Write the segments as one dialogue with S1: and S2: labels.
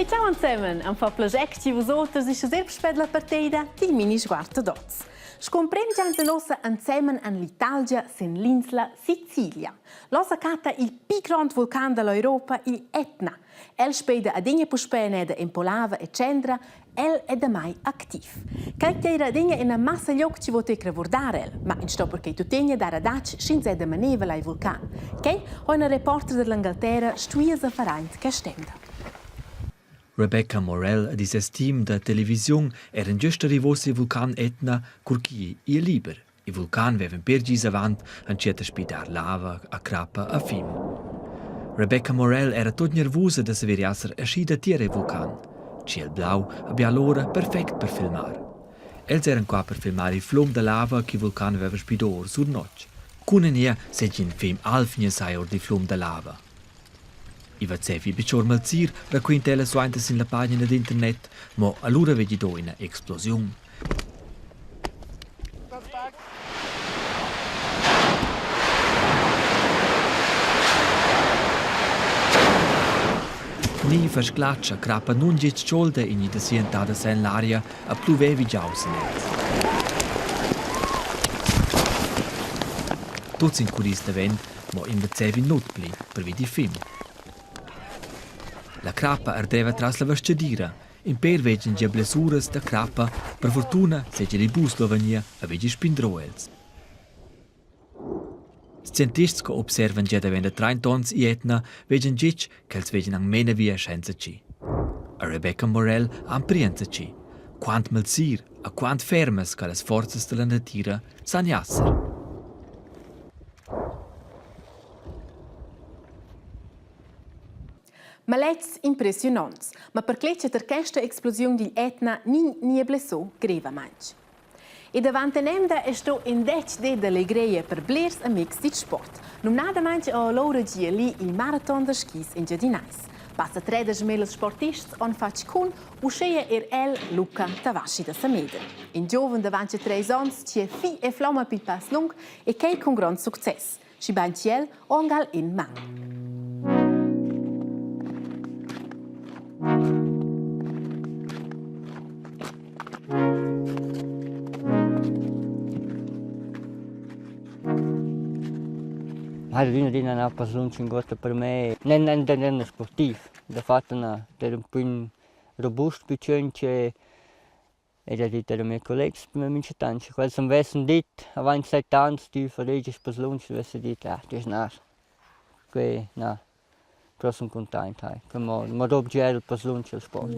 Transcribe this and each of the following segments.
S1: E ciao ensemen, am fa plascher che vus oters isches er spet la parteida dil mini sguard d'oz. Scumprem gianza nossa ensemen en l'Italia sin l'insla Sicilia. Là sa catta il pli grond vulcan dall'Europa, il Etna. El speida adegna puspè eneda en Polava e Cendra, el è damai activ. Quel teira adegna ina massa glioc chi vot ecra vurdar el, ma in sto perquei tuttegna dar adatg sch'ins è da manevel ai vulcan. Quei ho ina reporter dall'Engalterra stuia sa far aint quest'emda.
S2: Rebecca Morell ed ses team da televisiun eran giust arrivos il vulcan Etna cur chi ia liber. Il vulcan veva per gis avant entschiet a spidar lava, a crappa, a fim. Rebecca Morell era tut nervusa da saver esser aschi datier il vulcan. Tschiel blau abbia allora perfect per filmar. Els eran qua per filmar il flum da lava che il vulcan aveva spidò or sur notg. Cun en ir seigi in fem alv gnir sai or dil flum da lava. I va zevi betg or malsir, raquinta ella suenter sin la pagina d'internet, mo allura vegli do ina explosiun. Ni fa sglatscha crappa nungitg tscholda gnida sientada sen l'aria a pluvevi giau sin els. Tuts in curis davent, mo in vezevi nut pli pervi di fim. La crappa ardeva tras la vestgadira In per vegin gia blessuras da crappa, per fortuna seigi il bus lu vegnir e vegli spindrò els. Scientists che observan gia davent da 30 onns Etna vegin gitg ch'els vegin anc mena via senza ci. A Rebecca Morell amprienza ci, quant malsir e quant fermas che las forzas dalla natira san esser.
S1: Maletgs impressiunonts, ma per cletg tar questa explosiun digl Etna nin nia blessò grevamaintg. E davant en'emda è sto in detg de d'allegreia per blers amics dil sport. Numnadamaintg ho Laura Gieli il maraton da skis engiadinais. Passa 13 mellas sportists han fatg cun, uscheia er el, Luca Tavasci da Samedel. In giuven da 23 onns chi è fi e flomma pil pass lung e quei cun grond success. Schibein tiel o angal in man.
S3: Hai adina adina üna passun ch'inguotta per me. Nen nen nen sportiv. Dafatta na, d'eir ün po robust pitschön che Ed ha dit a mes collegs minchatant, scha quels am vessan dit avant set ans, tü faregias passlungs, vessa dit: «Ah, tü es nar». Que na, però sun cuntaint, hai, che m'ho m'ho obgià il passlunch al sport.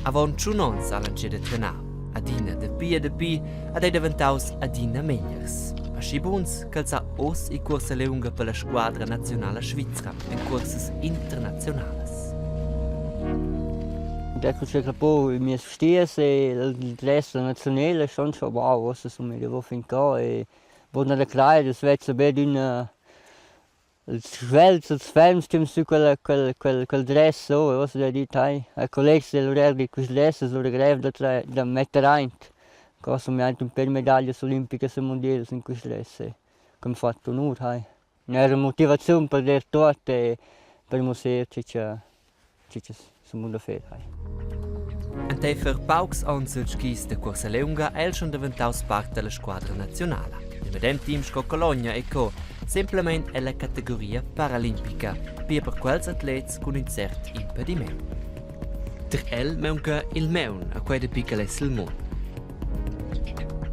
S4: Avon tschun onns ha el entschiet da trenar, adina dapi e dapi ed ei daventaus adina megliers. Aschi buns ch'el sa oz ir cuorsa liunga per la squadra naziunala svizra en cuorsas internaziunalas.
S3: Ecco c'è capo i miei vestiers e il dress nazionale schon schon wow, uossa sun mi rivo fin qua e buona da crajer, es vezza be d'üna ils svels, ils ferms chi'm sü quella quel quel quel dress so e uossa l'he dit hai ai collegs del dit quist dress es lura grev da tra da metter aint. Qua sun mi aint ün pêr medaglias olimpicas e mundiels in quist dress e que m'ha fat onur hai. Era motivaziun per dir tuot e per musser che cha che cha sun bun da fer hai.
S4: Enteifer paucs onns ils skis da cuorsa liunga ei el schon daventaus part dalla squadra naziunala. Il medem team sco Cologna e co, semplamein ella categoria paralimpica, pia per quels atlets cun in cert impediment. Ter el maunca il maun a quei dapi ch'el ei sil mund.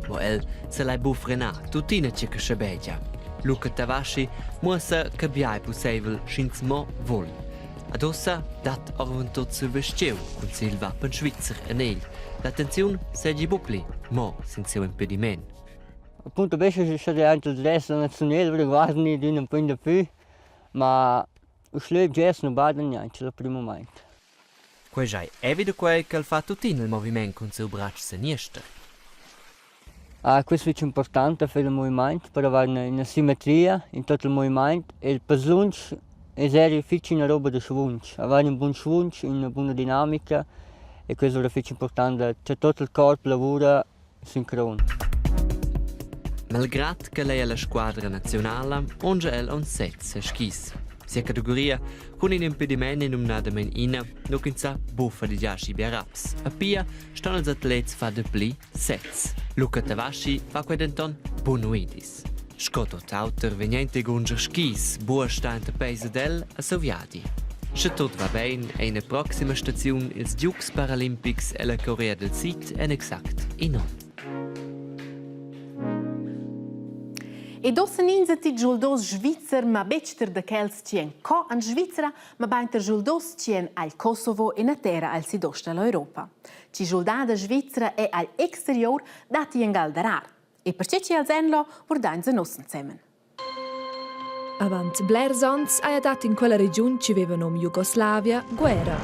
S4: Mo el selai buc frenar, tuttina tge che schabegia. Luca Tavasci muossa che bia ei pusseivel sch'ins mo vul. Ad ussa dat oravontut siu vestgiu cun sil wappen svizzer en egl. L'attenziun seigi buc pli mo sin siu impediment.
S3: Appunto bescha scha aint il dress naziunel guardi d'ün ün po dapü, ma uschè bgers nu badan gnanc il prüm mumaint.
S4: Quei schai evi da quei ch'el fa tuttina il moviment cun siu bratsch seniester.
S3: Ah, quist fich important a fer il movimaint per avair üna üna simmetria in tuot il movimaint e il passlunch es eir fich üna roba da schvunch. Avair ün bun schvunch, üna buna dinamica e quist es fich important cha tuot il corp lavura sincron.
S4: Malgrad ch'el ei ella squadra naziunala, ongia el aunc sez ses skis. Sia categoria cun in impediment è numnadamein ina, nu ch'ins sa buca fadigiar aschi bia raps. E pia ston ils atlets far dapli sez. Luca Tavasci fa quei denton bunuidis. Sco tot auter vegn enta gunger skis, buca sta enta peis ad el a seu viadi. Sche tot va bein, ei ina proxima staziun ils Giugs paralimpics ella Corea del Sid en exact in onn.
S1: Ed ussa ins ti giuldos svizzer, ma betg ter da quels chi en co en Svizra, ma bain ter giuldos chi en al Kosovo e na terra al sidost da l'Europa. Chi giuldada svizra è al exterior datti en gal darar. E perche chi als en lo vurdains nus ensemen.
S5: Avant blers ons haja dat in quella regiun chi veva nom Jugoslavia guerra.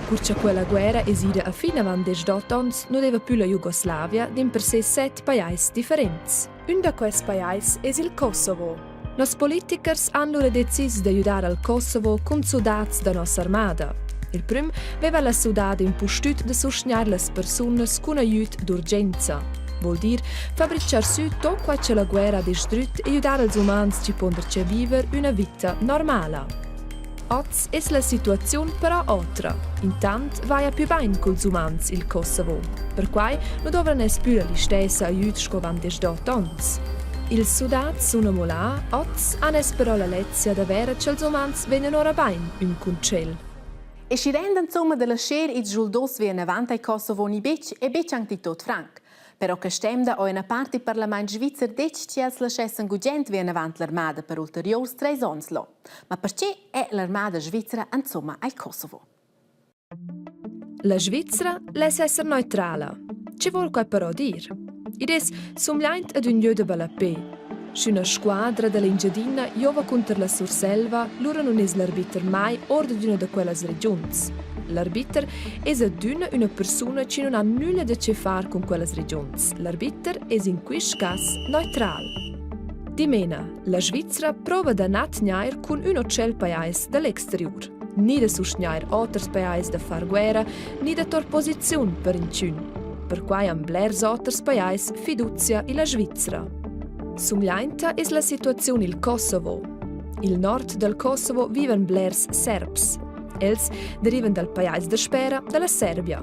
S5: Cur cha quella guerra es ida a fin avant 18 ons nu deva plü la Jugoslavia dimpersè set pajais differents. Ün da quests pajais es il Kosovo. Nos politikers han lura decis d'ajüdar al Kosovo cun sudats da nossa armada. Il prüm veva la sudada impustüt da sustgnair las persunas cun ajüd d'urgenza. Vuol dir fabrichar sü tot quai cha la guerra ha desdrüt e jüdar als umans chi pon darcheu viver üna vita normala. Hoz es la situaziun però otra. Intant vaja pü bain culs umans i'l Kosovo. Perquai nu dovran els pü la listessa ajüd sco avant 18 ons. Ils sudats sun amo là, hoz han els però la lezia da vera cha'ls umans vegnan ora bain ün cun tschel.
S1: E schi renda insomma da lascher ils giuldos vianavant ai Kosovo ni betg è betg anc dit tot franc. Però quest'emda ho ina part il parlament svizzer detg chi els laschessan gugent vianavant l'armada per ulteriurs treis onns lo. Ma perche è l'armada svizra insomma al Kosovo?
S5: La Svizra less esser neutrala. Che vuol quai però dir? Id es sumgliaint ad ün giö da ballapè. Sch'üna squadra da l'Engiadina giova cunter la Surselva, lura nun es l'arbiter mai our dad üna da quellas regiuns. L'arbiter es adüna üna persuna chi nun ha nüglia da chefar cun quellas regiuns. L'arbiter es in quist cas neutral. Dimena, la Svizra prova da na tgnair cun ün o tschel pajais da l'exteriur. Ni da sustgnair oters pajais da far guerra, ni da tor posiziun per inchün. Perquai han blers oters pajais fiduzia illa Svizra. Sumgliainta es la situaziun i'l Kosovo. Il nord dal Kosovo vivan blers Serbs. Els derivan dal pajais da spera da la Serbia.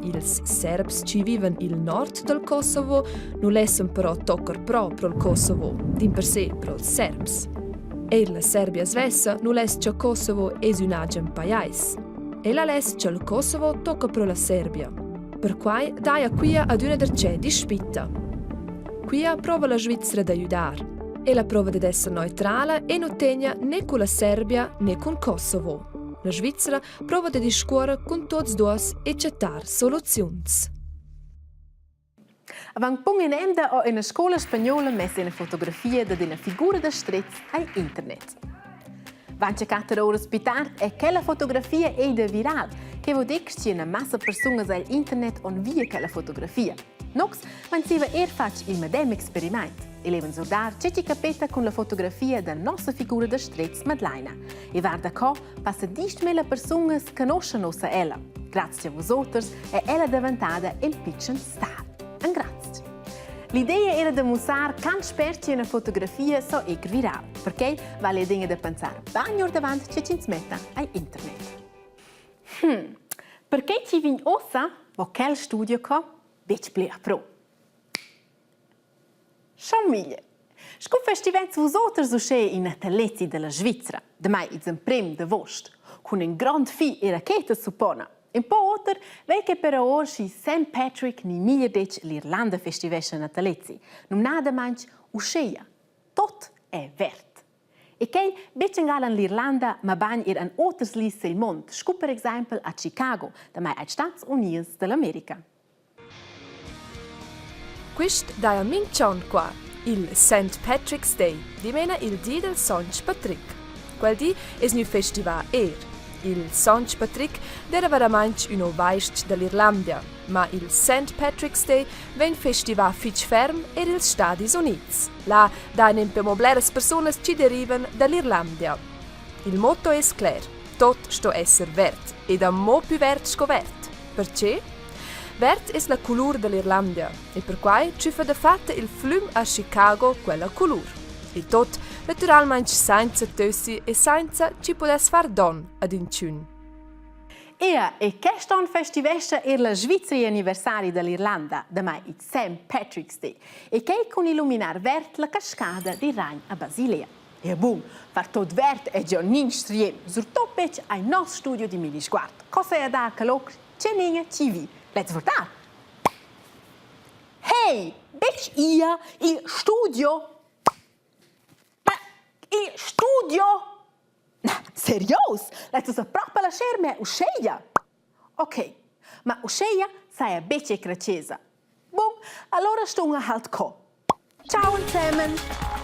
S5: Ils Serbs chi vivan i'l nord dal Kosovo nu lessan però tocker pro pro'l Kosovo, dimpersè pro'ls Serbs. Eir la Serbia svessa nu less cha Kosovo es ün agen pajais. Ella less cha'l Kosovo tocca pro la Serbia. Perquai daja quia adüna darcheu dispitta. Quia prova la Svizra d'ajüdar. Ella prova dad esser neutrala e nu tegna ne culla Serbia ne cun Kosovo. La Svizra prova da discuorrer cun tuots duos e chattar soluziuns.
S1: Avant bun in'emda ho üna scoula spagnola mess üna fotografia dad üna figura da strets al internet. Vancha quatter uras più tard è quella fotografia eida viral, che vo dir chi üna massa persunas al internet on via quella fotografia. Nox van zieva eir fatg il medem experimaint e levan surdar che chi capeta cun la fotografia da nossa figura da strets Madlaina. E varda co passa 10.000 persunas conoschan ussa ella. Grazie a vosoters è ella daventada in pitschen star. Engrazia. L'idea era da mussar quant spert che una fotografia so ir viral. Perquei vale dinga da pensar bagn ordavant che ch'ins metta al internet. Perché chi vegn ossa, vo quel studio co betg pli a pro. Schaumiglia. Sco festivets vus oters uschè in natalezi della Svizra, damai ils emprem d'avuost, cun ün grond fi e rachetas suppona. Ün po oter vei che però or schi St. Patrick ni meglier detg l'Irlanda festivescha natalezi, numnadamaing uscheia. Tot è verd. E quei betg angal en l'Irlanda, mabain er en oters lis sil mond, sco per exempel a Chicago, damai als Stats Unids dell'America.
S5: Quist daja minch'on qua, il St. Patrick's Day, dimena il di del Sonch Patrick. Quel di es gnü festivà eir. Il Sonch Patrick d'eira veramaing ün ovais-ch da l'Irlandia, ma il St. Patrick's Day vegn festivà fich ferm eir i'ls Stadis Units. Là daja nempe amo bleras persunas chi derivan da l'Irlandia. Il motto es cler: tot sto esser verd ed amo pü verd sco verd. Perche? Verd es la culur da l'Irlandia e perquai tschüffa dafatta il flüm a Chicago quella culur. E tot natüralmaing sainza tössi e sainza chi pudess far don ad inchün.
S1: Ea, e quest onn festivescha er la Svizra anniversari dall'Irlanda, damai il St. Patrick's Day, e quei cun illuminar verd la cascada dil Rhein a Basilea. E bun, far tot verd è già nin striem, surtut betg ai nos studio di Minisguard. Cosa è da caloc Tgenina TV. Let's votar! Hey, betg ia, il studio! Ma il studio! Na, serios? Lezza sa propa lascher me uscheia? Ok, ma uscheia saja betg crecesa. Bun, allora stunga halt co. Ciao zusammen!